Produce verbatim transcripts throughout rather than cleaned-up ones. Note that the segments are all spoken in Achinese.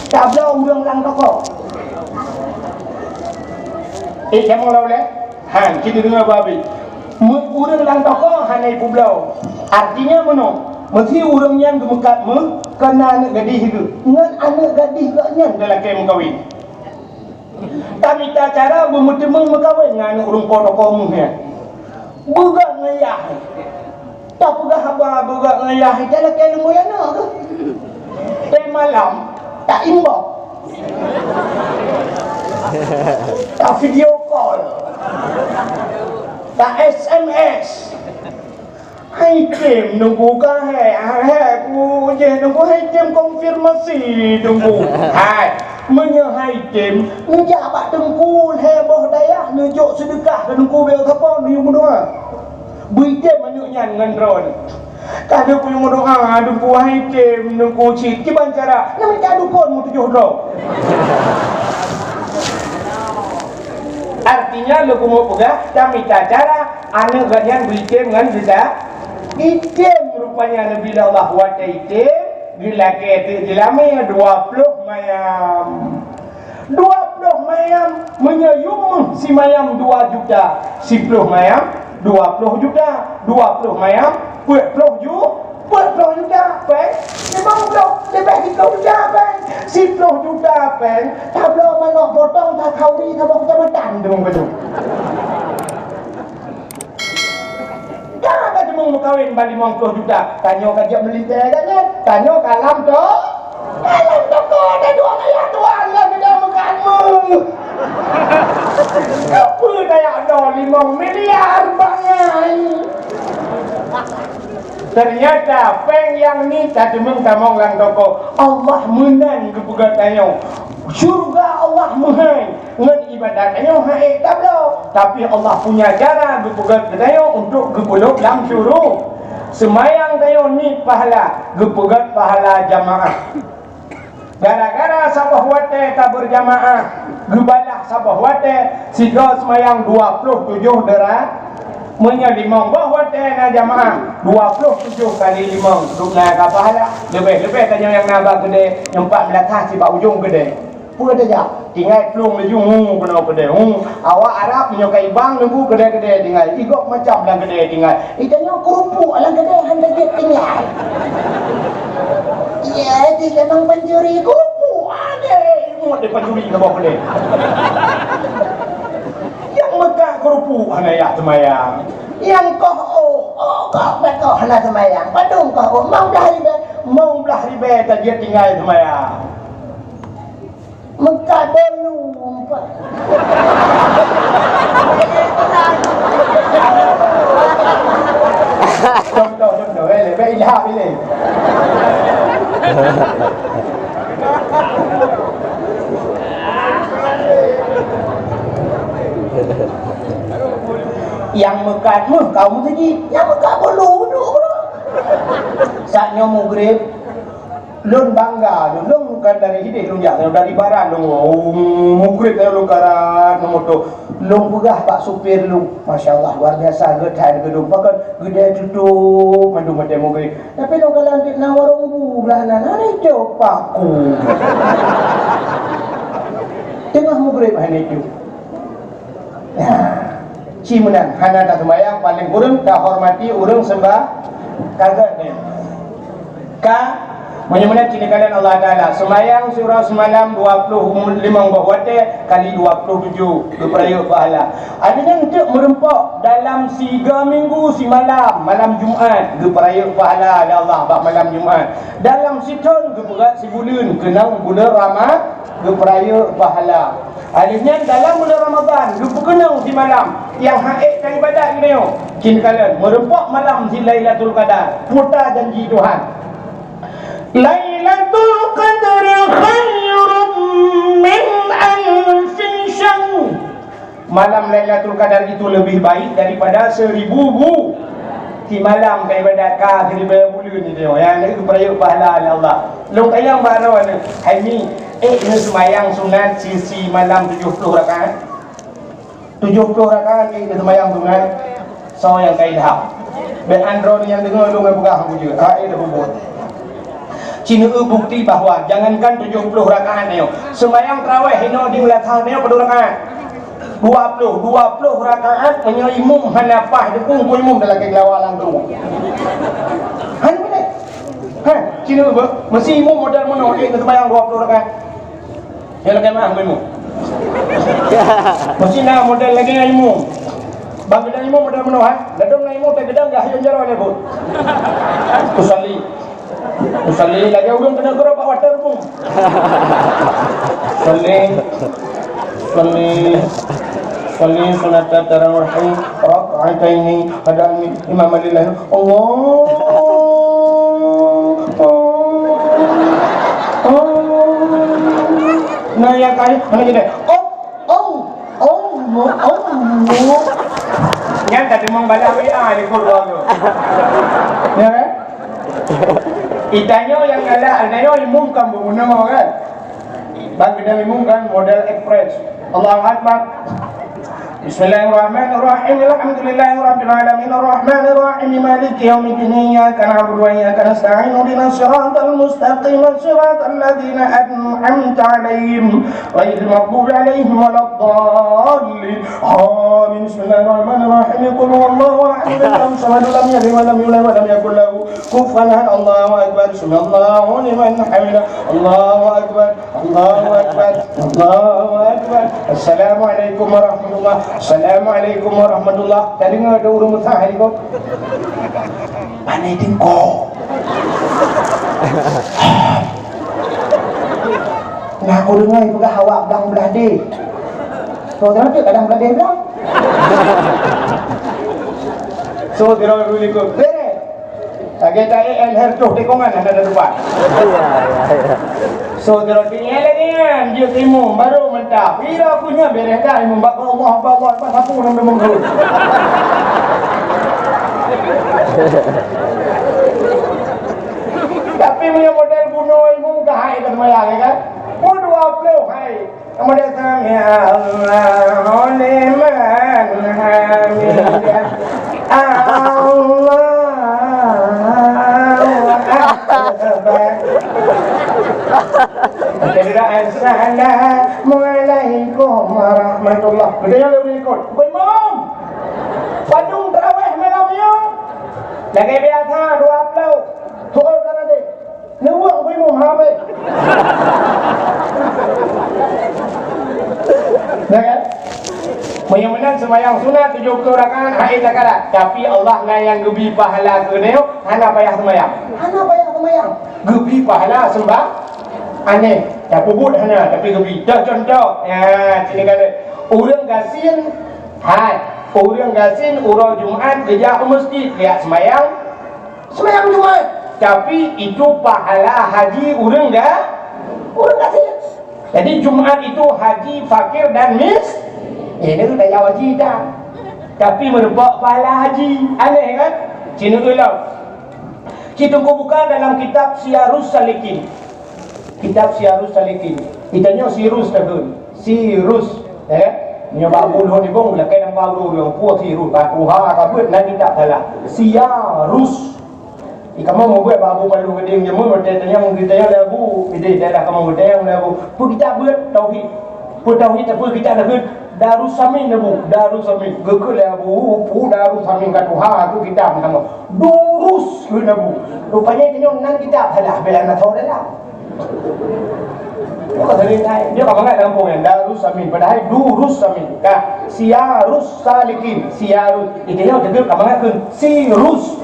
Tabloe ureuëng lam toko. Eh, kamoe la ulée? Han, kita deungoe babi. Ureuëng lam toko hana ipubloe. Artinya meunoe, meusé ureuëng nyan geumeukat meuh, keu na aneuëk gadih geuh. Ngon aneuëk gadih geuh nyan geulakée meukawen. Tamita cara beumeuteumeung meukawen ngon aneuëk ureuëng po toko meuh nyan. Beugöt ngon yah. Tapeugah haba beugöt ngon yah, talakée leumo aneuk keuh. Teumalam, ta inbox. Ta video call. Ta S M S. Hai tem nunggu ka hai, hai ku jeh nunggu hai tem konfirmasi nunggu. Hai, meunyoe hai tem, neujak bak teungku lhée boh dayah neujok seudeukah keu teungku beu sapo neuyue meudoa. Bui tem aneuëk nyan ngon droe. Ka lheueh kuyue meudoa, Teungku hai tem, Teungku cit kiban cara. Nyan mita dukon meutujoh droe. Artinya, lôn keumeung peugah, tamita cara, aneuëk geuh nyan bui tem ngon geuda. Item rupanya Nabi Allah watée item, geulakée teuk jilamé dua ploh mayam. Dua ploh mayam, meunyoe yum simayam dua juta, siploh mayam dua ploh juta, dua ploh mayam peuet ploh ju-, peuet ploh juta, péng limong ploh, leubeh siploh juta péng. Siploh juta péng, tabloe manok potong, takhauri saboh keucamatan deungon baju. Ka, ka teumeung meukawen bak limong ploh juta. Tanyoe ka jeuet meulintée gata nyan. Tanyoe ka lam to-, ka lam toko, taduek ayah tuan lam bidang meukawen. Peue tajak do limong miliar bangai? Ternyata péng nyang ni tateumeung tamong lam toko. Allah meunan geupeugah tanyoe. Syurga Allah meuhai. Ngon iébadat tanyoe han ék tabloe, tapi Allah punya cara geupeugét keu tanyoe untuk geupeulheueh lam syuruga. Seumayang tanyoe niet pahala, geupeugét pahala jamaah. Gara-gara saboh watée tabeurjamaah, geubalah saboh watée, sidroe seumayang dua ploh tujoh dera-, meunyoe limong boh watée na jamaah, dua ploh tujoh kali limong, dum na ka pahala. Leubeh-leubeh tanyoe nyang na bak keudée, nyang pat meulakah sibak ujong keudée. Peue tajak? Tinggai plueng laju, hu, keunoe keudée, hu. Awak Arab meunyoe ka ibang neubeu keudée-keudée tinggai. Igob macam lam keudée tinggai. Itanyoe keurupuk lam keudée han tajak tinggai. Iya, di memang pencuri keurupuk. Adeh, imut di pencuri keu boh keudée. Nyang meukat keurupuk hana jak seumayang. Nyang koh ôk, ôk koh beukoh hana seumayang. Padum koh ôk, limong blaih ribée, limong blaih ribée tajak tinggai seumayang. Meukat bolu empat. Contoh, contoh, eh, leubeh ilham ilée. Nyang meukat meuh kaum meuseujid, nyang meukat bolu duek. Saat nyoe mugreb, Lôn bangga lôn, lôn bukan dari hideh lôn jak, dari barat lôn, oh, mugreb lôn karat meumotong. Lôn peugah bak supir lôn, "Masya Allah, luar biasa gét hai geudong." Pakon geudeh tutup mandum watée mugreb. Tapi lôn kalon teuk na warong bu blah nan, hana icok paku. Teungoh mugreb hana icok. Nah, ci meunan, hana taseumayang, paléng kureueng tahormati ureuëng seumbah-, ka gét nyan. Ka, meunyoe meunan ci neukalon Allah Taala, seumayang siuroe seumalam dua ploh limong boh watée kali dua ploh tujoh geupeurayeuk pahala. Adeunyan teuk meureumpok dalam siga minggu simalam, malam Jumat geupeurayeuk pahala lé Allah bak malam Jumat. Dalam sithon geupeugét sibuleuen keunong buleuen Rama-, geupeurayeuk pahala. Lheueh nyan dalam buleuen Ramadhan geupeukeuneuk simalam nyang han ék taibadat geutanyoe. Ci neukalon, meureumpok malam si Lailatul Qadar, puta janji Tuhan. Lailatul Qadri khairum min alfi syahr. Malam Lailatul Qadar itu lebih baik daripada seribu bu-, simalam taibadat ka siribée buleuen itu. Nyang lagée geupeurayeuk pahala lé Allah. Lôn tanyong bak droeneuh, hai mi, ék neuseumayang sunat si, simalam tujoh ploh rakaat? Tujoh ploh rakaat ék neuseumayang sunat? Soe nyang ka ilham? Bék droeneuh nyang deungoe lôn peugah bujeuet. Ha, ék neupeubuet. Ci neueu bukti bahwa jangankan tujuh puluh rakaat nyoe, seumayang tarawih inoe di meunasah nyoe padum rakaat? Dua puluh, dua puluh rakaat meunyoe imum hana paih deungon imum dan lagèe gelawa lam krueng. Hana boleh. Ha, ci neueu beuh, meusi imum model meunoe, eh, seumayang dua puluh rakaat. Nyang lagèe meuah imum. Meusi na model lagèe imum. Bang geudang imum model meunoe, ha? Ladôm na imum, teugeudang gah ayôn jaroe lé buet. Usalli. Usalli lagèe ureueng keuneuk keudroe bak watèe reubông. Usalli. Usalli. Usalli sunata tarawih rak'ataini. Ada imam lillahi. Allah. Allah. Nah, ya, kan? Mana kita? Oh. Oh, oh, oh, oh. Nyan tadi membalas W A di keluarga. Ya kan? Itanyoe nyang galak, itanyoe imum kan bunoe kan? Bang kita imum kan model ekspres. Allahu Akbar. Bismillahirrahmanirrahim. Alhamdulillahirabbil alamin. Arrahmanirrahim. Maliki yaumiddin. Iyyaka na'budu wa iyyaka nasta'in. Ihdinas siratal mustaqim. Siratal ladzina an'amta 'alaihim. Ghairil maghdubi 'alaihim waladdallin. Amin. Bismillahirrahmanirrahim. Qul huwallahu ahad. Allahus samad. Lam yalid wa lam yulad wa lam yakul lahu kufuwan ahad. Allahu akbar. Sami'allahu liman hamidah. Allahu akbar. Allahu akbar. Allahu akbar. Assalamualaikum warahmatullah. Assalamualaikum warahmatullah. Tadeungoe dua ureueng meusaha ikôt. Pane tingkok. Na ureueng nyan peugah awak blang blah deh. So, jangan cek kadang blah deh blang. So, tiro dulu ikut. Bere. Lagèe ta E L Her toh tikongan hana ada tempat. Iya, iya, iya. So, tiro tinggal lagi kan, dia imum baru mantap. Ira punya beres dah imum bak Allah, bak Allah, bak sapu nang demam tu. Tapi punya model bunoe imum ka hai ka sembahyang, ya kan? Pun dua puluh hai. Kemudian sami'allahu liman hamidah. Allahu akbar. Jadi, assalamualaikum warahmatullah. Betul ya, lebih ikut. Bukan imam. Padum tarawih malam nyoe. Lagèe biasa, dua puluh. Tuh, kan ada. Neuweuek bui muha beh. Ya kan? Meunyoe meunan seumayang sunat tujoh ploh rakaat, hai takala. Tapi Allah na nyang geubi pahala keu nyoe, hana payah seumayang. Hana payah seumayang. Geubi pahala seumbah aneh. Tapeubuet hana, tapi geubi. Dah contoh. Ya, sini kata. Ureueng gasien, hai. Ureueng gasien uroe Jumat geujak u meuseujid, geujak seumayang. Seumayang Jumat, tapi itu pahala haji ureueng ga-, ureueng gasien. Jadi Jumat itu haji, fakir dan mis-, ini daya haji dah. Tapi meureumpok pahala haji. Aneh kan? Sini ulang. Ci Teungku buka dalam kitab Siyarus Salikin. Kitab Siyarus Salikin. Itanyoe Sirus takheun. Sirus, eh? Nyoe bak buleuen nibong lakèe nang bak ureueng-ureueng pue Sirus. Bak tuha ka beuet na kitab salah. Siyarus. Di kamoe mubuet bak Abu Palui Geudeung jameun watèe tanyong geutanyong lé Abu, ideh daerah kamoe geutanyong lé Abu. Peue kitab beuet tauhid. Peue tauhid, peue kitab takheun. Darussamin Abu, Darussamin. Geukheun lé Abu, peue Darussamin ka tuha tu kitab kamoe. Durus kheun Abu. Rupanya itanyoe nan kitab salah, bela na tho dalam. Dia ka mangat kampung nyan, Darus Samin. Padahai Durus Samin. Ka, Siyarus Salikin. Siyarus. Itu nyoe teugeup ka mangat kheun Sirus.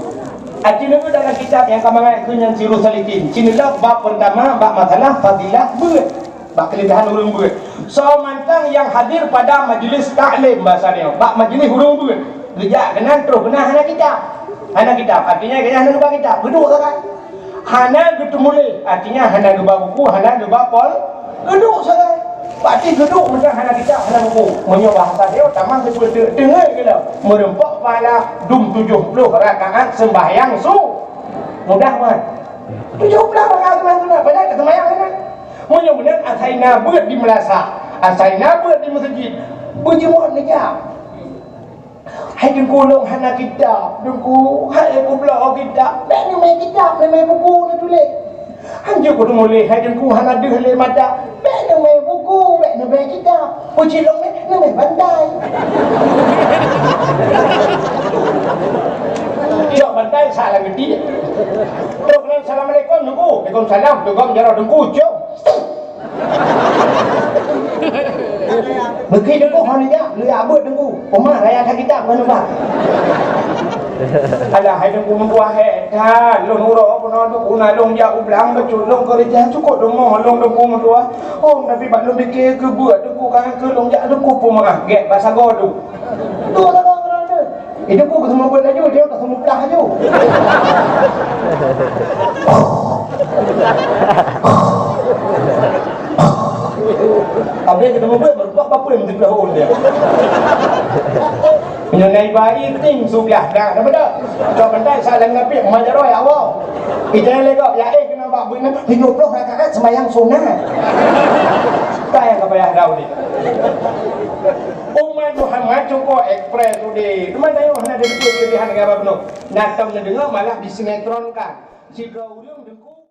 Aci neueu dalam kitab nyang ka mangat kheun nyan Sirus Salikin. Ci neulok bab pertama, bab masalah fadilah beuet. Bab kelebihan ureueng beuet. Soe mantong nyang hadir pada majlis taklim bahasa dia. Bab majlis ureueng beuet. Geujak keunan troh keunan hana kitab. Hana kitab. Artinya, keunan hana geuba kitab. Geuduek sagai. Hana geutumuléh, artinya hana geuba buku, hana geuba pol, geuduek sagai. Berarti geuduek meunan hana kitab, hana buku. Meunyoe bahasa dia, tamah seupeuleue teungoh geulah. Meureumpok pahala dum tujoh ploh rakaat seumbahyang su-, mudah meunan. Tujoh ploh rakaat seumbahyang sunat, banyak ke seumbahyang sunat. Meunyoe meunan asai na beuet di meulasah, asai na beuet di meuseujid, beujeuet neujak. Hai Teungku, lôn hana kitab, Teungku. Hai, kubloe kitab. Bèk neumè kitab, neumè buku neutuléh. Han Jeuet keuneuk mulai hai Teungku hana deuh lé mata. Bèk neumè buku, bèk neumè kitab. Peucilong nyoe neumè bantai. Cok bantai salam geuti. Trok keunan, "Assalamualaikum, Teungku." "Waalaikumsalam." Teugom jaroe Teungku, cok. Meuseuti Teungku hana jak, lé abeuet Teungku. Oma raya that kitab ngon ubat. Alah, hai Teungku meutuah, hék that. Lôn uroe peunoh Teungku na lôn jak u blang bacut lôn keureuja, cukôp rumoh lôn Teungku meutuah. Oh, tapi bak lôn pike keu buet Teungku, ka keu lôn jak Teungku peumeu'ah, gèt bak sagoe tu. Tu sagoe ureueng tu. Itu ku keuseumeubeuet laju, dia keuseumeubeuet laju. Habis keuseumeubeuet, meureumpok bapui meusiploh ôn dia. Meunyoe na iba iting subiah dah, apa dah? Cok bantai salam ngapit, majaroe ya Allah. Ijai legok, ya eh, kena bak buet nyan, tujuh puluh rakaat sembahyang sunat. Ka nyang ka payah Daud ni. Umat Muhammad cukup ekspres udeh. Teuma tanyoe hana ada beutôi kelebihan dengan apa penuh. Nah, tom neudeungoe malah disinetronkan. Sidroe ureueng deungku